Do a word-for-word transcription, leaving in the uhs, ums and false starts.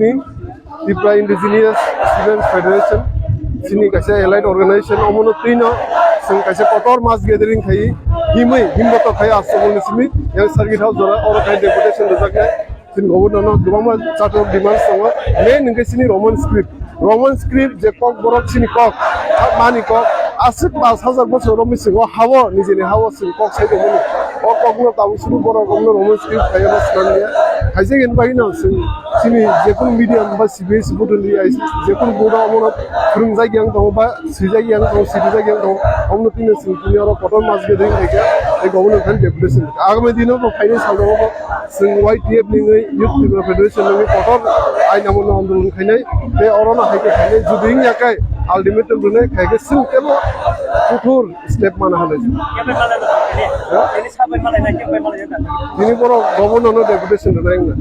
Ni Tripura Indigenous Students Federation, chini kaisa allied organization, omono twino chwng kaisa kotor mass gathering khai, himwi, himboto khai Aswk ni simi, yang circuit house jora, oro khai deputation rwjaknai, chini governor no kwbangma chatok demands tongo, main hwnkhe chini Roman script, Roman script je kok borok chini kok, mani kok, aswk pas hajar bosor romwi chwng o hao, nijeni hao chwng kok sai tongmani, o kokno tabuk suru borok romno Roman script khai oro swnam ya, khaijak ni bagwi no chwng Chini jekunu medium ba C B S E bodol ni I C S, jekunu board o omono phwrwngjak yang tongo ba swijak yang tongo, swijak yang tongo, omono tini chwng tini oro kotor mass gathering khaikha, tei governor khan deputation. Agami dino bo phainai sal tongo bo chwng Y T F ni wngwi Youth Tripura Federation ni wngwi kotor ain amolno andolon khainai, tei oro no hai khe khainai, jodi wngya khe ultimatum rwnai, khai khe chwng tebo kuthur step mana halai. Khe bai malai na, tini, tini sabai malai na, khe bai malai na. Tini borok governor no deputation rwnai wngna.